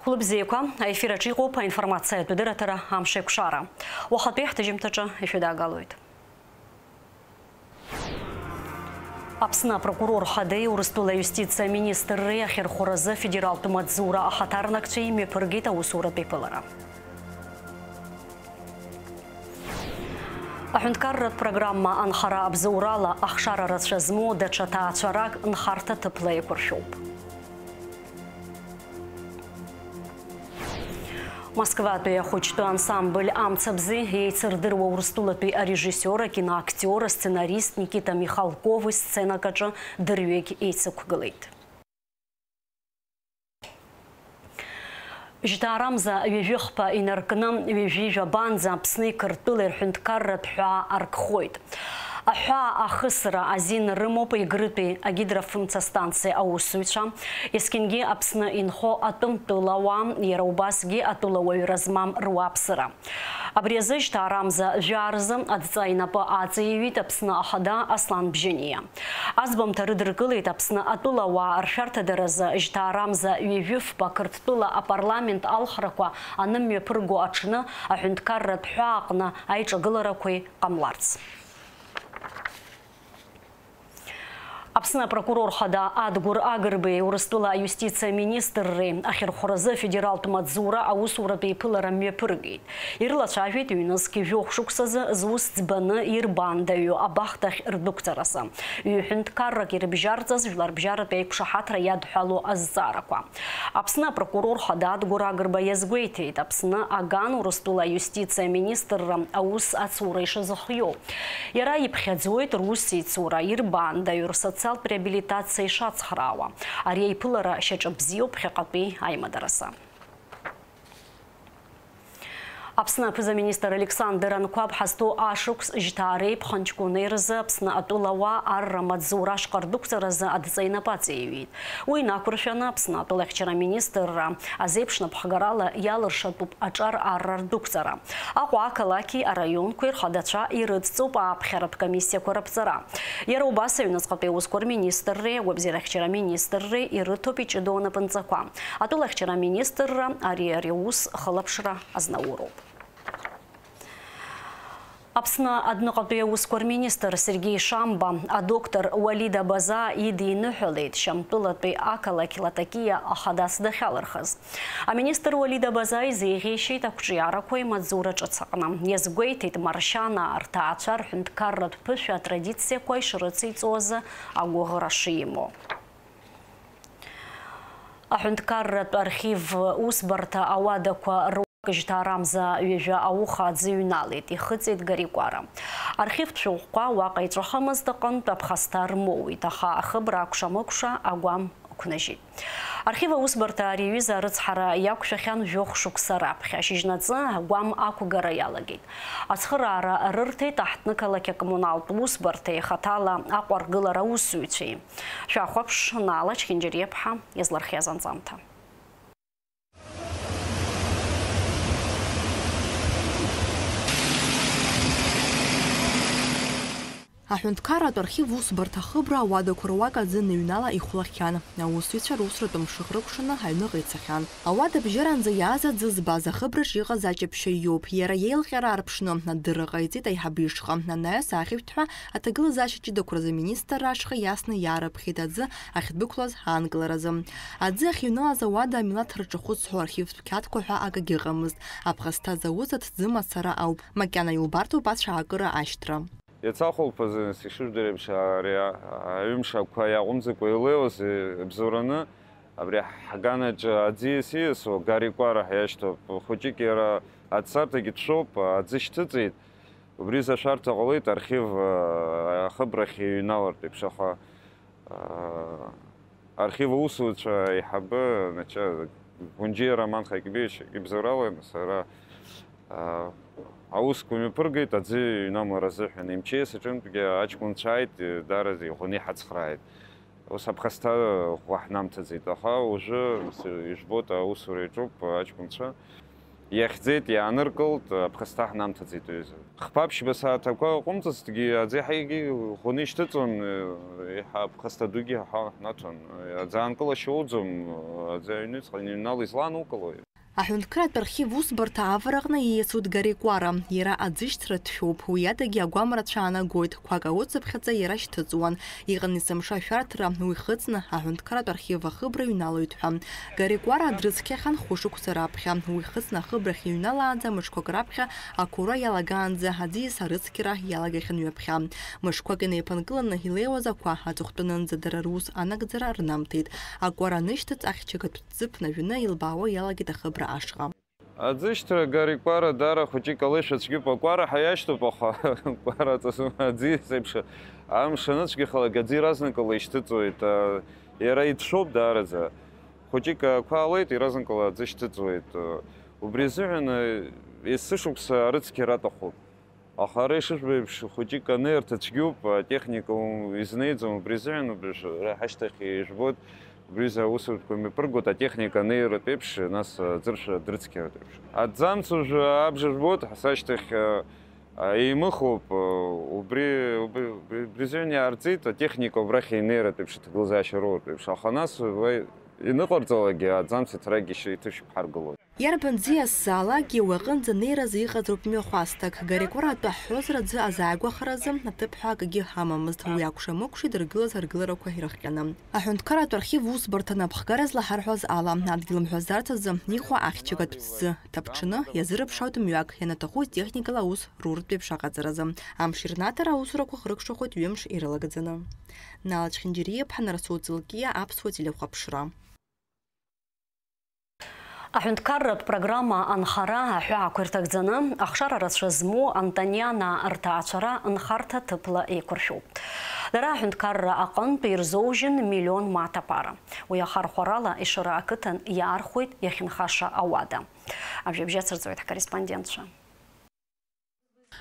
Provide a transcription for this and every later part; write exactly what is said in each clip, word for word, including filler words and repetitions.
Лыбзиақәа, аефир аҿы иҟоуп аинформациатә дырраҭара «Амш еиқәшара». Уахатәи ҳҭыжьымҭаҿы ишәыдаагалоит. Аԥсны апрокурор хадаи Урыстәыла аиустициа аминистрреи ахьырхәразы афедералтә маҵзура ахаҭарнакцәеи имҩаԥыргеит аусуратә еиԥылара. Аҳәынҭқарратә программа анхара абзоурала ахшара рацәа змоу даҽа ҭаацәарак нхарҭа ҭыԥла еиқәыршәоуп. Москватәи ахәыҷтәы ансамбль «Амцабзи» еицырдыруа Урыстәылатәи арежиссиор, акиноактиор, асценарист Никита Михалкови сценак аҿы дырҩегь еицықәгылеит. Жьҭаарамза ҩажәи хԥа инаркны, ҩажәи жәабанӡа Аԥсни Қырҭтәылеи рҳәынҭқарратә ҳәаа аркхоит. Аҳәаа ахысра азин рымоуп Егрытәи агидрофымца станциа аусзуҩцәа, есқьынгьы Аԥсны инхо атәымтәылауаа, иара убасгьы атәылауаҩра змам руааԥсыра. Абри азы жьҭаарамза жәаа рзы адҵа инапы аҵеиҩит Аԥсны Ахада Аслан Бжьаниа. Аӡбамҭа рыдыркылеит Аԥсны атәылауаа ршәарҭадаразы жьҭаарамза ҩажәи фба Қырҭтәыла апарламент алхрақәа анымҩаԥырго аҽны аҳәынҭқарратә ҳәаа аҟны аиҿагыларақәеи ҟамларц. Аԥсны апрокурор хада Адгәыр Агрбеи Урыстәыла аиустициа министрреи ахьырхәразы афедералтә маҵзура аусуратә еиԥылара мҩаԥыргеит. Ирлацәажәеит ҩнызқь жәохә шықәсазы зус ӡбаны ирбаандаҩу абахҭахь рдәықәҵаразы. Ҩ-ҳәынҭқаррак ирыбжьарҵаз жәларбжьаратәи аиқәшаҳаҭра иадҳәалоу азҵаарақәа. Аԥсны апрокурор хада Адгәыр Агрба иазгәеиҭеит, Аԥсны аган Урыстәыла аиустициа аминистрра аус ацура ишазыхиоу. Иара иԥхьаӡоит рус еицура, ирбаандаҩу рсоциалтә реабилитациа ишацхраауа. Ари аиԥылара шьаҿа бзиоуп ԥхьаҟатәи аимадаразы. Аԥсны аԥыза-министр Александр Анқәаб ҳазҭоу ашықәс жьҭаареи ԥхынҷкәыни рзы Аԥсны атәылауаа арра маҵзура ашҟа рдәықәҵаразы адҵа инапы аҵеиҩит. Уи инақәыршәаны Аԥсны атәылахьчара министрра азеиԥш напхгарала иалыршатәуп аҿар арра рдәықәҵара. Аҟәа ақалақьи араионқәеи рхадацәа ирыдҵоуп ааԥхьаратә комиссиақәа раԥҵара. Иара убас аҩныҵҟатәи аусқәа рминистрреи агәабзиарахьчара аминистрреи ирыҭоуп иҷыдоу анапынҵақәа. Атәылахьчара аминистрра ари, ари аус хылаԥшра азнауроуп. Аԥсны адәныҟатәи аусқәа рминистр Сергеи Шамба адоктор Уалида База идиныҳәалеит Шьамтәылатәи ақалақь Латакиа ахадас дахьалырхыз. Аминистр Уалида База изеиӷьеишьеит ақәҿиарақәа имаҵзура ҿыц аҟны. Иазгәеиҭеит, Маршьанаа рҭаацәа рҳәынҭқарратә ԥышәа атрадициақәа ишрыциҵоз агәыӷра шимоу. Аҳәынҭқарратә архив усбарҭа ауадақәа руак жьҭаарамза ҩажәа ауха аӡы ҩналеит, ихыҵит Гарикәара. Архивтә шәҟәқәа уаҟа иҵәахымызт аҟынтә аԥхасҭа рмоуит, аха ахыбра акәша-мыкәша агәам ықәнажьит. Архив аусбарҭа ари аҩыза арыцҳара иақәшәахьан жәохә шықәса раԥхьа, шьыжьнаҵы агәам ақәгара иалагеит. Ацхыраара рырҭеит аҳҭнықалақь акоммуналтә усбарҭеи хаҭала аҟәаргылара аусзуҩцәеи. Шәахәаԥш, Наала Чхинџьариаԥҳа иазлырхиаз анҵамҭа. Аҳәынҭқарратә архив усбарҭа ахыбра ауадақәа руак аӡы ныҩнала ихәлахьан. Аусзуҩцәа русратә мшы рыкәшаны аҩныҟа ицахьан. Ауада бжьаранӡа иааз аӡы збаз ахыбраҿ иҟаз аҷаԥшьаҩ иоуп. Иара иеилҟьара аарԥшны, адырра ҟаиҵеит аиҳабы ишҟа. Анаҩс аахьышәҭҳәа аҭагылазаашьа ҷыдақәа рзы аминистрра ашҟа иасны иаарыԥхьеит аӡы ахьдәықәлаз аангыларазы. Аӡы ахьыҩналаз ауада амилаҭ рҿахәыц ҳәа архивтә қьаадқәа ҳәа акагьы ыҟамызт. Аԥхасҭа зауз аҭӡы мацара ауп. Макьана иулбарҭоуп ацәаакыра ашьҭра. Иацы ахәылԥазы, ишыжәдыруеиԥш, ари аҩымш ақәа иааҟәымҵӡакәа илеиуаз, ибзоураны, абри ҳганаҿ аӡы иасиасуа Гари Кәара ҳәа иашьҭоуп. Хәыҷык иара аӡсарҭагьы дшәоуп, аӡы шьҭыҵит. Убри изы ашәарҭа ҟалеит архив, ахыбрахь иҩналартә еиԥш, аха архив аусзуҩцәа аиҳабы, значит, Гәынџьиа Роман Хакьбеиович ибзоурала сара, а, аусқәа мҩаԥыргеит аӡы ҩнамлар азыҳәан. М Ч С аҿынтәгьы аҷкәынцәа ааит, даараӡа иӷәӷәаны иҳацхрааит. Ус аԥхасҭа ӷәӷәа ҳнамҭаӡеит, аха уажәы ижәбоит, аусура иаҿуп аҷкәынцәа. Иахьӡеит, иааныркылт, аԥхасҭа ҳнамҭаӡеит уҩыза. Хԥа-ԥшьба сааҭ ақәа ыҟәымҵыцҭгьы, аӡы еиҳагьы ӷәӷәаны ишьҭыҵуан, еиҳа аԥхасҭа дугьы ҳа-, ҳнаҭон. Аӡы аанкылашьа уӡом, аӡы аҩныҵҟа иныҩнало изланукылои? Аҳәынҭқарратә архив усбарҭа авараҟны ииасуеит Гари Кәара. Иара аӡышьҭра дшәоуп, уи адагьы агәам рацәа аанагоит, қәак ауцыԥхьаӡа иара шьҭыҵуан. Иҟан есымша ашәарҭара, уи хыҵны аҳәынҭқарратә архив ахыбра иҩналоит ҳәа. Гари Кәара дрыцқьахьан хәышықәса раԥхьа, уи хыҵны ахыбрахь иҩналаанӡа мышқәак раԥхьа ақәра иалагаанӡа аӡиас арыцқьара иалагахьан ҩаԥхьа. Мышқәак инеиԥынкыланы илеиуаз ақәа аҵыхәтәанынӡа дара рус анагӡара рнамҭеит. Акәара анышьҭыҵ, ахьчагатә ӡыԥ нажәаны илбаауа иалагеит ахыбра ашҟа. Аӡышьҭра Гари Кәара даара хәыҷык алеишәа цәгьоуп, акәара ҳәа иашьҭоуп, аха кәара аҵазы аӡиас еиԥш амш аныцәгьахалак аӡы иаразнакала ишьҭыҵуеит. Иара иҭшәоуп даараӡа. Хәыҷык ақәа аауеит, иаразнакала аӡы шьҭыҵуеит. Убри азыҳәан есышықәса арыцқьара аҭахуп. Аха ара ишыжәбо еиԥш, хәыҷык анеирҭа цәгьоуп, атехника у-, изнеиӡом, убри азыҳәан убри ара ҳашьҭахь ижәбоит, убри аҩыза аусурақәа мҩаԥыргоит, атехника анеиратә еиԥш, нас аӡыршәа дрыцқьаратә еиԥш. Аҭӡамц уажәы абжа жәбоит, ҳа сашьҭахь, а, а, еимыхуп, а, убри, убри, убри, убри азыҳәан иаарҵеит, атехника убрахь инеиратә еиԥш, аҭагылазаашьа роуратә еиԥш, аха нас уа иныҟарҵалакгьы аҭӡамц иҭракгьы шьа-, иҭышә иқәҳаргылоит. Иарбан ӡиасзаалакгьы уи аҟынӡа неиразы иҟаҵароуп мҩахәасҭак. Гари Кәара атәы ҳҳәозар аӡы азааигәахаразы аҭыԥҳәа акгьы ҳамамызт, уи акәша-мыкәша идыргылаз аргыларақәа ирыхҟьаны. Аҳәынҭқарратә архив усбарҭа напхгара злаҳарҳәоз ала, адгьыл мҳәазарц азы иҟоу ахьчагатә ҭӡы ҭаԥҽны иазырыԥшааит мҩак, ианаҭаху техникала аус руртә еиԥш аҟаҵаразы. Амш ирнаҭара аусурақәа хыркәшахоит ҩымш ирылагӡаны. Нала Чхинџьариа-иԥҳа, Нарасоу Ҵлкиа, Аԥсуа телехәаԥшра. Аҳәынҭқарратә программа анхара аҳәаақәа ирҭагӡаны, ахшара рацәа змоу Антонианаа рҭаацәара нхарҭа ҭыԥла еиқәыршәоуп. Дара аҳәынҭқарра аҟынтә ирзоужьын миллион мааҭ аԥара. Уи ахархәарала Ешыра ақыҭан иаархәеит иахьынхаша ауада. Абжьыбжьы ацырҵоит ҳкорреспондентцәа.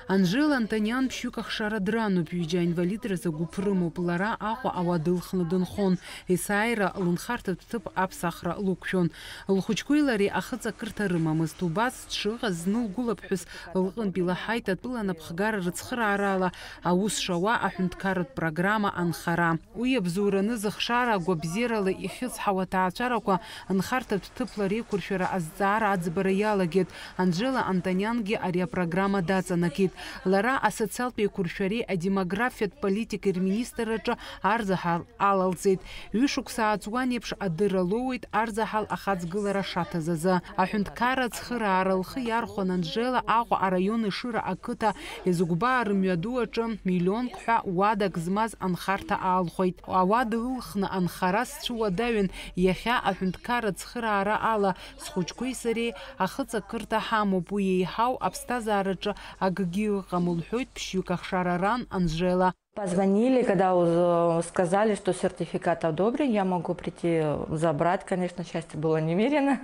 Анжела Антониан ԥшьҩык ахшара дрануп, ҩыџьа аинвалидразы гәыԥ рымоуп. Лара Аҟәа ауада ылхны дынхон, есааира лынхарҭатә ҭыԥ аԥсахра лықәшәон. Лхәыҷқәеи лареи ахыҵакырҭа рымамызт. Убас дшыҟаз, зны лгәылаԥҳәыс лҟынтә илаҳаит атәыла анапхгара рыцхыраарала аус шауа аҳәынҭқарратә программа анхара. Уи абзоураны зыхшара агәабзиарала ихьыҵҳауа аҭаацәарақәа нхарҭатә ҭыԥла реиқәыршәара азҵаара аӡбара иалагеит. Анжела Антониангьы ари апрограмма даҵанакит. Лара асоциалтә еиқәыршәареи адемографиатә политикеи рминистрраҿы арзаҳал алалҵеит. Ҩышықәса ааҵуан еиԥш адырра лоуеит арзаҳал ахаҵгылара шаҭаз азы. Аҳәынҭқарра ацхыраара лхы иархәан Анжела Аҟәа араион Ешыра ақыҭа Езыгәбаа рымҩаду аҿы миллионк ҳәа уадак змаз анхарҭа аалхәеит. Ауада ылхны анхара сцәыуадаҩын, иахьа аҳәынҭқарра ацхыраара ала схәыҷқәеи сареи ахыҵакырҭа ҳамоуп, уи еиҳау аԥсҭазаараҿы акгьы ыҟам, лҳәоит ԥшьҩык ахшара ран Анжела. Позвонили, когда уз-, сказали, что сертификат одобрен, я могу прийти забрать. Конечно, счастье было немерено.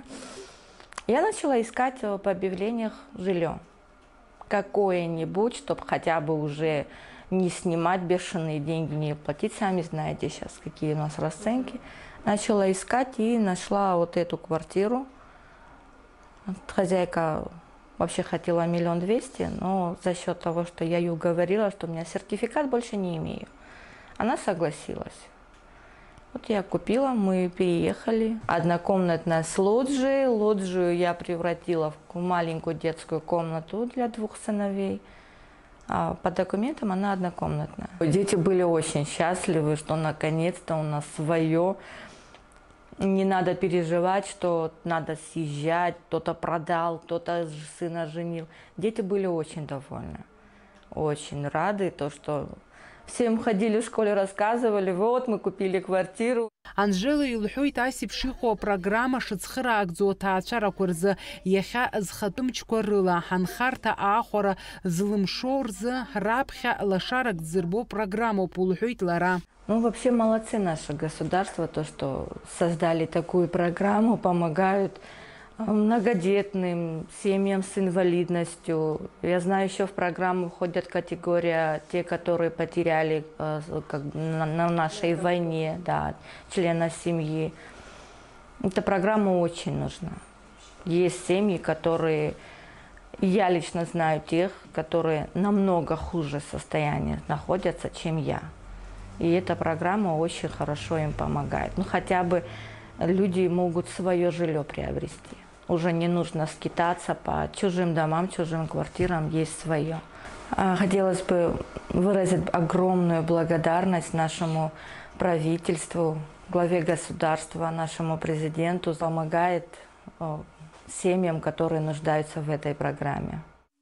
Я начала искать, э, по объявлениях жильё. Какое-нибудь, чтоб хотя бы уже не снимать бешеные деньги, не платить. Сами знаете сейчас, какие у нас расценки. Начала искать и нашла вот эту квартиру. Хозяйка вообще хотела миллион двести, но за счёт того, что я ей говорила, что у меня сертификат, больше не имею, она согласилась. Вот я купила, мы переехали. Однокомнатная с лоджией. Лоджию я превратила в ку-, маленькую детскую комнату для двух сыновей. А по документам она однокомнатная. Дети были очень счастливы, что наконец-то у нас своё. Не надо переживать, что надо съезжать, кто-то продал, кто-то ж-, сына женил. Дети были очень довольны, очень рады, то, что всем ходили в школе, рассказывали: «Вот, мы купили квартиру». Анжела илҳәоит, ас еиԥш иҟоу апрограмма шыцхыраагӡоу аҭаацәарақәа рзы. Иахьа зхатәы мчқәа рыла анхарҭа аахәара злымшо рзы раԥхьа лашарак дзырбо программоуп, лҳәоит лара. Ну, вообще молодцы наше государство, то, что создали такую программу, помогают, э, многодетным, семьям с инвалидностью. Я знаю, ещё в программу входят категория, те, которые потеряли, э, как бы на, на нашей войне, да, члена семьи. Эта программа очень нужна. Есть семьи, которые, я лично знаю тех, которые намного хуже состоянии находятся, чем я. И эта программа очень хорошо им помогает. Ну, хотя бы люди могут свое жилье приобрести. Уже не нужно скитаться по чужим домам, чужим квартирам, есть свое. А, хотелось бы выразить огромную благодарность нашему правительству, главе государства, нашему президенту. Помогает, э, семьям, которые нуждаются в этой программе.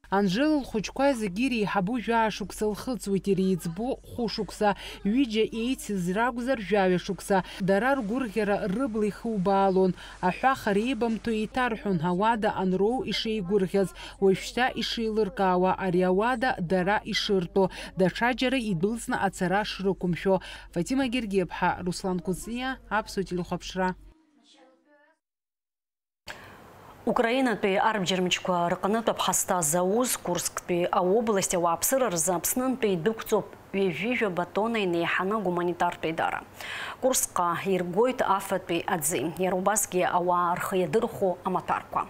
Анжела лхәыҷқәа зегьы иреиҳабу жәаа шықәса лхыҵуеит, иреиҵбу хәышықәса, ҩыџьа еицыз ракәзар, жәаҩа шықәса. Дара ргәырӷьара рыбла ихубаалон, аҳәаха реибамҭо еиҭарҳәон ауада анроу ишеигәырӷьаз, уажәшьҭа ишеилыркаауа ари ауада дара ишыртәо, даҽаџьара идәылҵны ацара шрықәымшәо. Фатима Гергиаԥҳа, Руслан Кәыҵниа, Аԥсуа телехәаԥшра. Украинатәи арбџьармчқәа рҟнытә аԥхасҭа зауз Курсктәи аобласт ауааԥсыра рзы Аԥснынтәи идәықәҵоуп ҩажәи жәаба тонна инеиҳаны агуманитартә еидара. Курскҟа иргоит афатәи аӡи, иара убасгьы ауаа рхы иадырхәо амаҭәарқәа.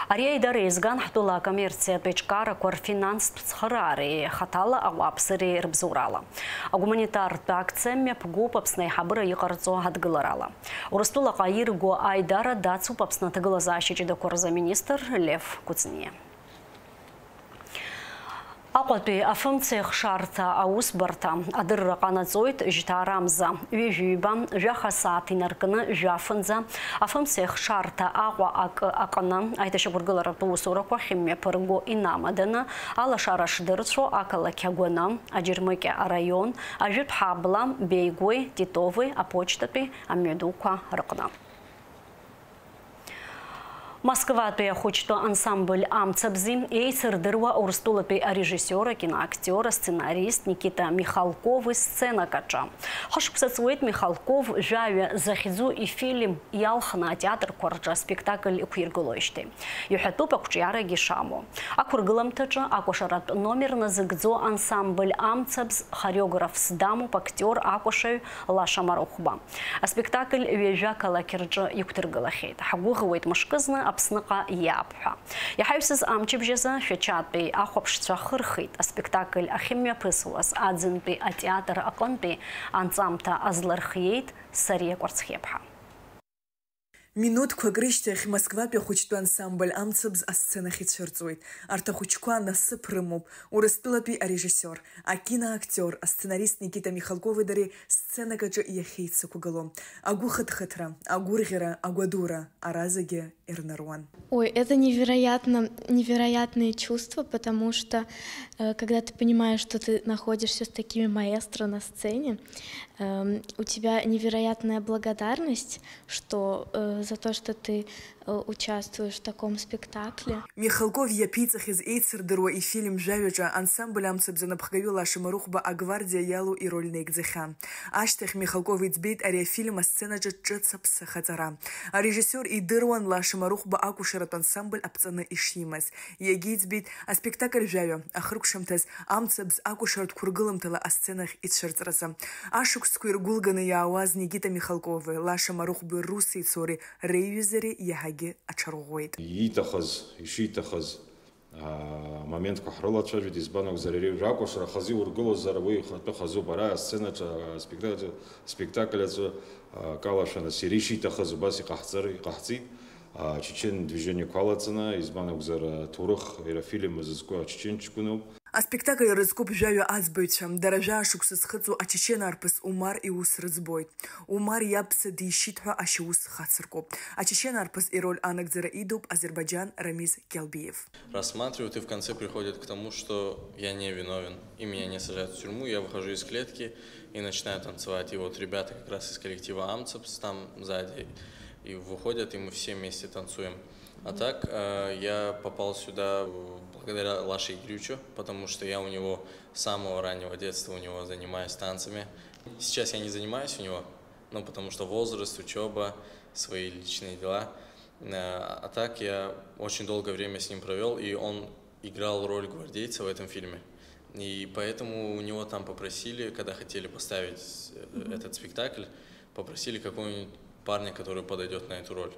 Ари аидара еизган ҳтәыла акоммерциатә еиҿкаарақәа рфинанстә цхыраареи хаҭала ауааԥсыреи рыбзоурала. Агуманитартә акциа мҩаԥгоуп Аԥсны аиҳабыра иҟарҵо адгыларала. Урыстәылаҟа ирго аидара дацуп Аԥсны аҭагылазаашьа ҷыдақәа рзы аминистр Лев Кәыҵниа. Аҟәатәи афымцеихшарҭа аусбарҭа адырра ҟанаҵоит жьҭаарамза. Ҩажәи ҩба, жәаха сааҭ инаркны жәафынӡа афымцеихшарҭа Аҟәа акы аҟны аиҭашьақәыргыларатә усурақәа ахьымҩаԥырго инамаданы алашара шдырцәо ақалақь Агәаны, Аџьармыкьа араион, Ажәытә Ҳабла, Беигәеи, Титови, Аԥочтатәи амҩадуқәа рыҟны. Москватәи ахәыҷтәы ансамбль Амцабзи еицырдыруа Урыстәылатәи арежиссиор, акиноактиор, асценарист Никита Михалкови сценак аҿы. Хышықәса ҵуеит Михалков жәаҩа захьӡу ифильм иалхны атеатрқәа рҿы аспектакль ықәиргылоижьҭеи. Иҳәатәуп ақәҿиарагьы шамоу. Ақәыргыламҭаҿы акәашаратә номер назыгӡо ансамбль Амцабз хореографс дамоуп актиор акәашаҩ Лаша Марыхәба. Аспектакль ҩажәа қалақь рҿы иқәдыргылахьеит. Ҳгәыӷуеит мышкызны Аԥсныҟа иаап ҳәа. Иҳаҩсыз амчыбжь азы Шәачатәи ахәаԥшцәа хырхит. Аспектакль ахьымҩаԥысуаз аӡынтәи атеатр аҟынтәи анҵамҭа азлырхиеит Сариа Кәарцхиаԥҳа. Минуҭқәак рышьҭахь Москватәи ахәыҷтәы ансамбль Амцабз асценахь ицәырҵуеит. Арҭ ахәыҷқәа насыԥ рымоуп. Урыстәылатәи арежиссиор, акиноактиор, асценарист Никита Михалкови дареи сценак аҿы иахьеицықәгыло. Агәыхыҭхыҭра, агәырӷьара, агәадура, ара зегьы ирныруан. Ой, это невероятно, невероятные чувства, потому что, э, когда ты понимаешь, что ты находишься с такими маэстро на сцене, эм, у тебя невероятная благодарность, что, э, за то, что ты, э, участвуешь в таком спектакле. Михалков иаԥиҵахьаз еицырдыруа ифильм Жәаҩаҿы ансамбль Амцабз анапхгаҩы Лаша Марыхәба агвардиа иалоу ироль наигӡахьан. Ашьҭахь Михалков иӡбеит ари афильм асценаҿы ҿыц аԥсахаҵара. Арежиссиор идыруан Лаша Марыхәба акәашаратә ансамбль аԥҵаны ишимаз. Иагьиӡбеит аспектакль Жәаҩа ахыркәшамҭаз Амцабз акәашаратә қәыргыламҭала асценахь ицәырҵразы. Ашықәсқәа иргәылганы иаауаз Никита Михалкови, Лаша Марыхәбеи русеицуреи реиҩызареи иаҳагьы аҽарӷәӷәеит. Ииҭахыз, ишиҭахыз, аа, моментқәа ҳрылацәажәеит, избан акәзар, ари жәакәашара хазы иургылозар, уи ихатәы хазуп. Ара асценаҿы, аспектакль, аспектакль аҿы, аа, акалашәа нас иара ишиҭахыз убас иҟаҳҵар, иҟаҳҵеит. Ачечен движениақәа алаҵаны, избан акәзар, аҭоурых, иара афильм азызку ачечен ҷкәыноуп. Аспектакль рызкуп Жәаҩа аӡбаҩцәа, дара жәаа шықәса зхыҵуа ачечен арԥыс Умар иус рыӡбоит. Умар иаԥса дишьит ҳәа ашьаус хацыркуп. Ачечен арԥыс ироль анагӡара идуп Азербаиџьан Рамиз Гелбиев. Рассматривают и в конце приходят к тому, что я не виновен, и меня не сажают в тюрьму, я выхожу из клетки и начинаю танцевать. И вот ребята как раз из коллектива Амцепс там сзади и выходят, и мы все вместе танцуем. А так, э, я попал сюда, э, благодаря Лаше Игоревичу, потому что я у него с самого раннего детства у него занимаюсь танцами. Сейчас я не занимаюсь у него, ну, потому что возраст, учёба, свои личные дела. Э, а так я очень долгое время с ним провёл, и он играл роль гвардейца в этом фильме. И поэтому у него там попросили, когда хотели поставить, э, этот спектакль, попросили какого-нибудь парня, который подойдёт на эту роль.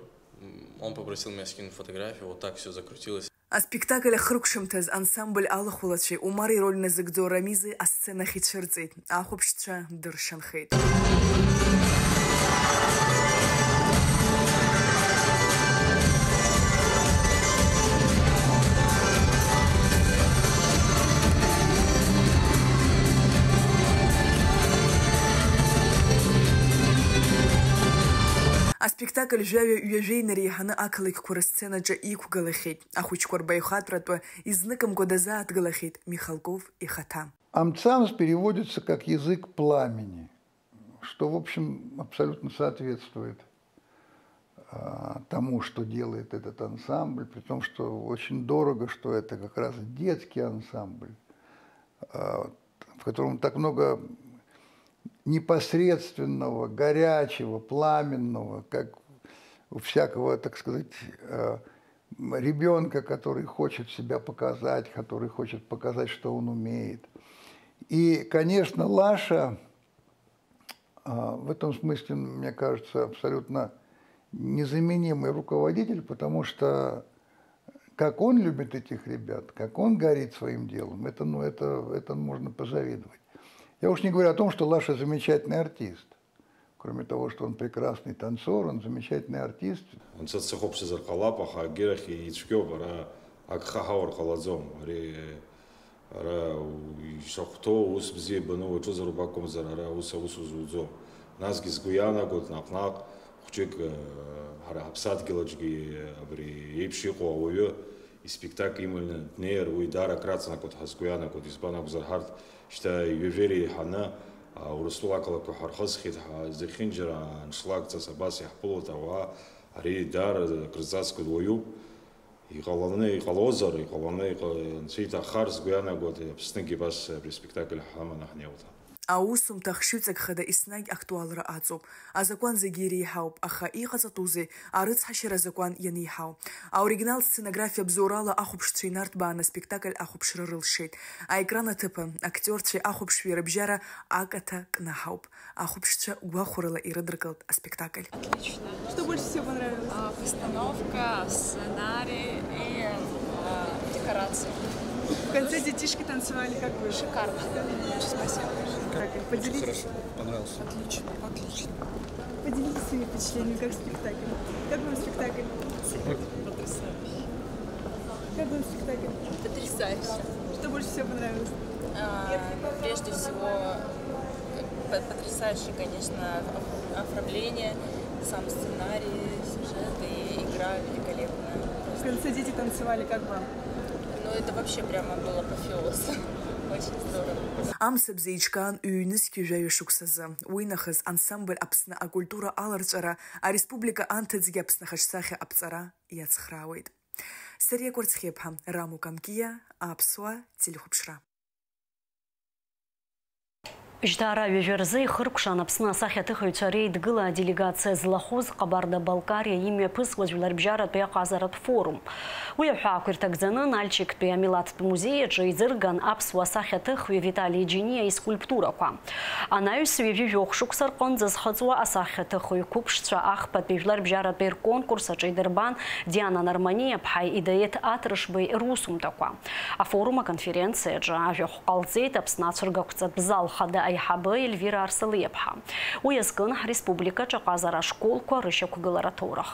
Он попросил меня скинуть фотографию, вот так всё закрутилось. Аспектакль ахыркәшамҭаз ансамбль Алахәылацәеи Умар ироль назыгӡо Рамизи асценахь ицәырҵит, ахәаԥшцәа дыршанхеит. Аспектакль жәаҩа ҩажәа инареиҳаны ақалақьқәа рысценаҿы иқәгылахьеит. Ахәыҷқәа рбаҩхатәратәы изныкымкәа дазааҭгылахьеит Михалков ихаҭа. Амцамс переводится как «язык пламени», что, в общем, абсолютно соответствует, а, тому, что делает этот ансамбль, при том, что очень дорого, что это как раз детский ансамбль, а, в котором так много непосредственного, горячего, пламенного, как у всякого, так сказать, э, ребёнка, который хочет себя показать, который хочет показать, что он умеет. И, конечно, Лаша, а, в этом смысле, мне кажется, абсолютно незаменимый руководитель, потому что как он любит этих ребят, как он горит своим делом, это, ну, это, это можно позавидовать. Я уж не говорю о том, что Лаша замечательный артист. Кроме того, что он прекрасный танцор, он замечательный артист. Анцәа дсыхәаԥшызар ҟалап, аха агьырахь ицәгьоуп, ара агха ҳауар ҟалаӡом. Ари, ара ишахәҭоу, ус бзиа баны уаҿызароуп акәымзар, ара ус аус узуӡом. Насгьы сгәы иаанагоит, наҟ-наҟ хәҷык, э, ҳара ҳаԥсадгьыл аҿгьы абри еиԥш иҟоу ауаҩы испектакль иманы днеир, уи даара акраҵанакуеит ҳәа сгәы иаанагоит, избан акәзар, ҳарҭ шьҭа ҩажәа иреиҳаны, а, Урыстәыла ақалақьқәа ҳархысхьеит, ҳа-, зехьынџьара аншлаг ҵас абас иаҳԥылоит ауаа, ари даара акрызҵазкуеит, уаҩуп. Иҟаланы, иҟалозар, иҟаланы, иҟа-, анцәа иҭаххар, сгәы иаанагоит, Аԥсныгьы абас абри аспектакль ҳаманы ҳнеиуеит. Аусумҭа хшыҩҵак хада еснагь актуалра аҵоуп. Азакәан зегьы иреиҳауп, аха иҟаҵатәузеи арыцҳашьара азакәан ианеиҳау? Аоригинал сценографиа бзоурала ахәаԥшцәа инарҭбааны аспектакль ахәаԥшра рылшеит. Аекран аҭыԥан актиорцәеи ахәаԥшҩи рыбжьара акаҭа кнаҳауп. Ахәаԥшцәа гәахәарыла ирыдыркылт аспектакль. Отлично. Что больше всего понравилось? А, постановка, сценарий и, а, декорации. В конце детишки танцевали, как вы? Шикарно. Спасибо. Как вы? Поделитесь. Очень хорошо. Понравился. Отлично, отлично. Поделитесь своими впечатлениями, как спектакль. Как вам спектакль? Супер. Потрясающе. Как вам спектакль? Потрясающе. Что больше всего понравилось? А, прежде всего, п-, потрясающее, конечно, оформление, сам сценарий, сюжет и игра великолепная. В конце дети танцевали, как вам? Ну, это вообще прямо был апофеоз. Очень здорово. Амцабз еиҿкаан ҩнызқьи жәаҩа шықәсазы. Уи нахыс ансамбль Аԥсны акультура аларҵәара, ареспублика анҭыҵгьы Аԥсны хаҿсахьа аԥҵара иацхраауеит. Сариа Кәарцхиаԥҳа, Рамо Камкиа, Аԥсуа телехәаԥшра. Жьҭаара ҩажәа рзы ихыркәшан Аԥсны асахьаҭыхыҩцәа реидгыла аделегациа злахәыз Ҟабарда-Балкариа имҩаԥысуа жәларбжьаратәи аҟазаратә форум. Уи аҳәаақәа ирҭагӡаны Нальчиктәи амилаҭтә музеи аҿы иӡырган аԥсуа сахьаҭыхҩы Витали Џьениа искульптурақәа. Анаҩс ҩажәи жәохә шықәса рҟынӡа зхыҵуа асахьаҭыхҩы қәыԥшцәа ахԥатәи жәларбжьаратәи рконкурс аҿы идырбан Диана Нарманиаԥҳаи Идаеҭ Атрышбеи русумҭақәа. Афорум аконференциаҿы ажәахә ҟалҵеит Аԥсны ацәыргақәҵатә зал хада аиҳабы Ельвира Арсалиаԥҳа. Уи азкын ҳреспубликаҿы аҟазара ашколқәа рышьақәгылара аҭоурых.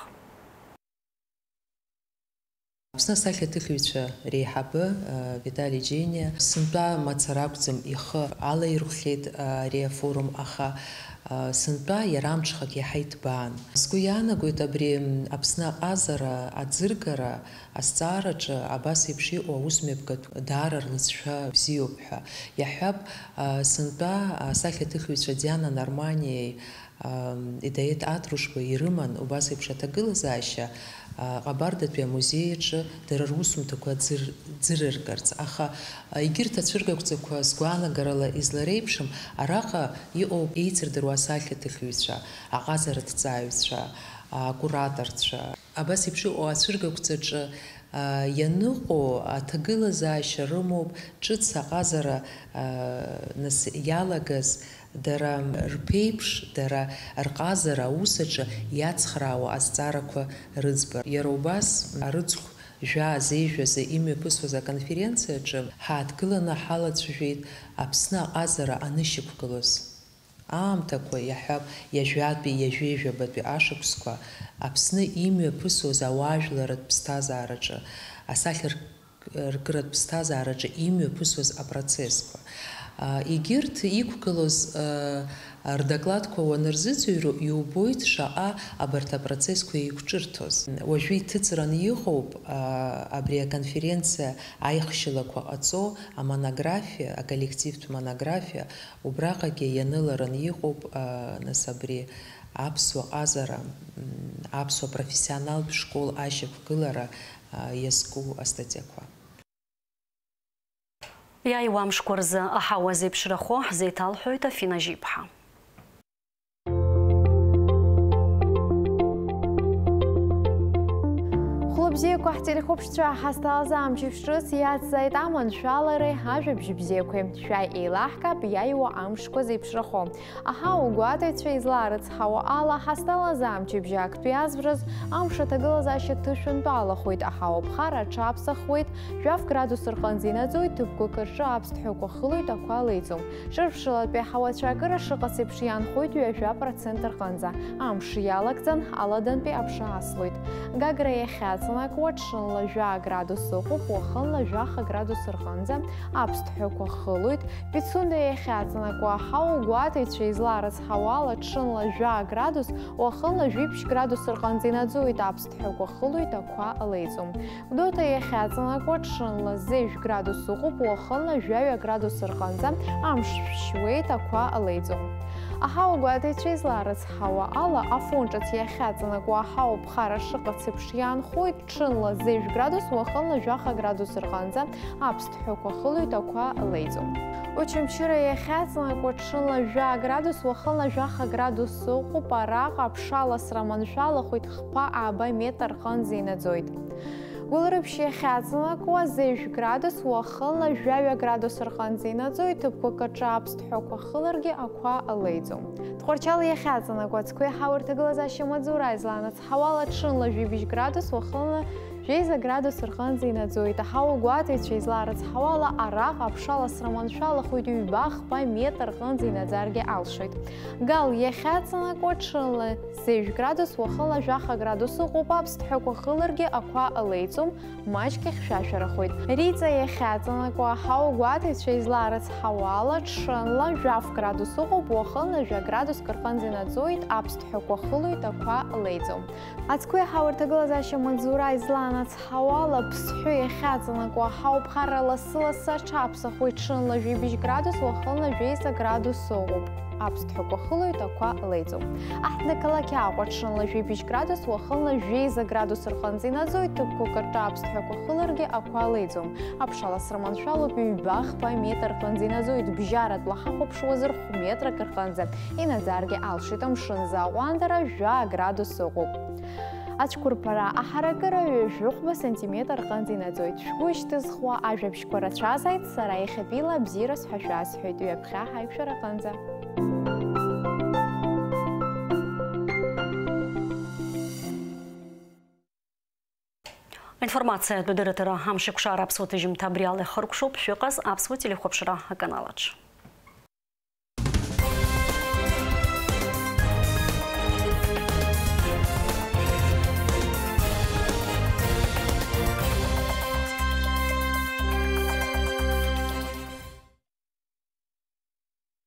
Аԥсны асахьаҭыхҩцәа реиҳабы, а, Витали Џьениа сынтәа мацара акәӡам ихы алаирхәхьеит, а, ари афорум, аха, а, сынтәа иара амҽхак иаҳа иҭбаан. Сгәы иаанагоит абри, м, Аԥсны аҟазара аӡыргара азҵаараҿы абас еиԥш иҟоу аусмҩаԥгатә даара рлыҵшәа бзиоуп ҳәа. Иаҳҳәап, а, сынтәа асахьаҭыхҩцәа Диана Нарманиеи, Идаеҭ Атрушба ирыман убас еиԥш аҭагылазаашьа, а, Ҟабардатәи амузеи аҿы дара русумҭақәа ӡыр-, ӡырыргарц. Аха, а, егьырҭ ацәыргақәҵақәа сгәаанагарала излареиԥшым, араҟа иҟоуп еицырдыруа асахьаҭыхҩцәа, аҟазараҭҵааҩцәа, акураторцәа. Абас еиԥш иҟоу ацәыргақәҵаҿы, а, ианыҟоу аҭагылазаашьа рымоуп ҿыц аҟазара, а, нас иалагаз, Дара рԥеиԥш, дара рҟазара аус аҿы иацхраауа азҵаарақәа рыӡбара. Иара убас, арыцхә жәаа зеижәазы имҩаԥысуаз аконференциаҿы ҳааҭгыланы ҳалацәажәеит Аԥсны аҟазара анышьақәгылоз аамҭақәа, иаҳҳәап, ҩажәатәи ҩажәеижәабатәи ашықәсқәа, Аԥсны имҩаԥысуаз ауаажәларратә ԥсҭазаараҿы, асахьарк-, ркыратә ԥсҭазаараҿы имҩаԥысуаз апроцессқәа. А, егьырҭ иқәгылоз, а, рдокладқәа уанырзыӡырҩуа, иубоит шаҟа абарҭ апроцессқәа еиқәҿырҭоз. Уажәы иҭыҵраны иҟоуп, а, абри аконференциа аихшьалақәа ҟаҵо амонографиа, аколлективтә монографиа, убраҟагьы ианыларан иҟоуп, а, нас абри аԥсуа ҟазара, м, аԥсуа профессионалтә школ ашьақәгылара, а, иазку астатиақәа. Иааиуа амшқәа рзы аҳауа зеиԥшрахо ҳзеиҭалҳәоит Афина Жьиԥҳа. Хәлыбзиақәа ҳтелехәаԥшцәа, ҳазҭалаз амчыбжь ҿыц иацзааит аманшәалареи ажәабжь бзиақәеи. Шәа еилаҳкаап иааиуа амшқәа зеиԥшрахо. Аҳауагәаҭаҩцәа излаарыцҳауа ала, ҳазҭалаз амчыбжь актәи азбжаз амш аҭагылазаашьа ҭышәынтәалахоит, аҳауа ԥхара аҽаԥсахуеит, жәаф градус рҟынӡа инаӡоит, ҭыԥқәак рҿы аԥсҭҳәақәа хылоит, ақәа леиӡом. Ҿырԥшылатәи аҳауацәа акыра шыҟац еиԥш иаанхоит ҩажәа процент рҟынӡа. Амш иалагӡан, аладантәи аԥша аслоит. Гагра иахьаҵанакуа ҽынла жәа градус ыҟоуп, уахынла жәаха градус рҟынӡа аԥсҭҳәақәа хылоит. Пицунда иахьаҵанакуа аҳауагәаҭаҩцәа излаарыцҳауа ала, ҽынла жәа градус, уахынла жәиԥшь градус рҟынӡа инаӡоит, аԥсҭҳәақәа хылоит, ақәа леиӡом. Гәдоуҭа иахьаҵанакуа ҽынла зежә градус ыҟоуп, уахынла жәаҩа градус рҟынӡа амш шәшьуеит, ақәа леиӡом. Аҳауагәаҭаҩцәа излаарыцҳауа ала, Афон ҿыц иахьаҵанакуа аҳауа ԥхара шыҟац еиԥш иаанхоит, ҽынла зежә градус, уахынла жәаха градус рҟынӡа аԥсҭҳәақәа хылоит, ақәа леиӡом. Очамчыра иахьаҵанакуа ҽынла жәа градус, уахынла жәаха градус ыҟоуп, араҟа аԥша аласра маншәалахоит, хԥа ааба метр рҟынӡа инаӡоит. Гәылрыԥшь иахьаҵанакуа зежә градус, уахынла жәаҩа градус рҟынӡа инаӡоит, ҭыԥқәак аҿы аԥсҭҳәақәа хыларгьы ақәа леиӡом. Тҟәарчал иахьаҵанакуа ацқәеи аҳауа рҭагылазаашьа амаҵзура излаанацҳауа ала, ҽынла жәибжь градус, уахынла жәеиза градус рҟынӡа инаӡоит. Аҳауагәаҭаҩцәа излаарыцҳауа ала, араҟа аԥша аласра маншәалахоит, ҩба-хԥа метр рҟынӡа инаӡаргьы алшоит. Гал иахьаҵанакуа ҽынла зежә градус, уахынла жәаха градус ыҟоуп, аԥсҭҳәақәа хыларгьы ақәа леиӡом, маҷк ихьшәашәарахоит. Риҵа иахьаҵанакуа аҳауагәаҭаҩцәа излаарыцҳауа ала, ҽынла жәаф градус ыҟоуп, уахынла жәа градуск рҟынӡа инаӡоит, аԥсҭҳәақәа хылоит, ақәа леиӡом. Ацқәеи аҳауа рҭагылазаашьа амаҵзура излаанацҳауа ала, Ԥсҳәы иахьаҵанакуа аҳауа ԥхара лассы-лассы аҽаԥсахуеит, ҽынла жәибжь градус, уахынла жәеиза градус ыҟоуп. Аԥсҭҳәақәа хылоит, ақәа леиӡом. Аҳҭнықалақь Аҟәа ҽынла жәибжь градус, уахынла жәеиза градус рҟынӡа инаӡоит, ҭыԥқәак рҿы аԥсҭҳәақәа хыларгьы ақәа леиӡом. Аԥша аласра маншәалоуп, ҩба-хԥа метр рҟынӡа инаӡоит, бжьаратәла ҳахәаԥшуазар хә-метрак рҟынӡа инаӡаргьы алшоит, амшын азы аҟәандара жәа градус ыҟоуп. Ацәқәырԥара аҳаракыра ҩажәи хәба сантиметр рҟынӡа инаӡоит. Шәгәы ишьҭызхуа ажәабжьқәа рацәазааит, сара иахьатәиала абзиара сҳәашәа сҳәоит, ҩаԥхьа ҳаиқәшәара аҟынӡа. Аинформациатә дырраҭара амшеикәшара аԥсуа ҭыжьымҭа абри ала ихыркәшоуп, шәыҟаз аԥсуа телехәаԥшра аканалаҿ.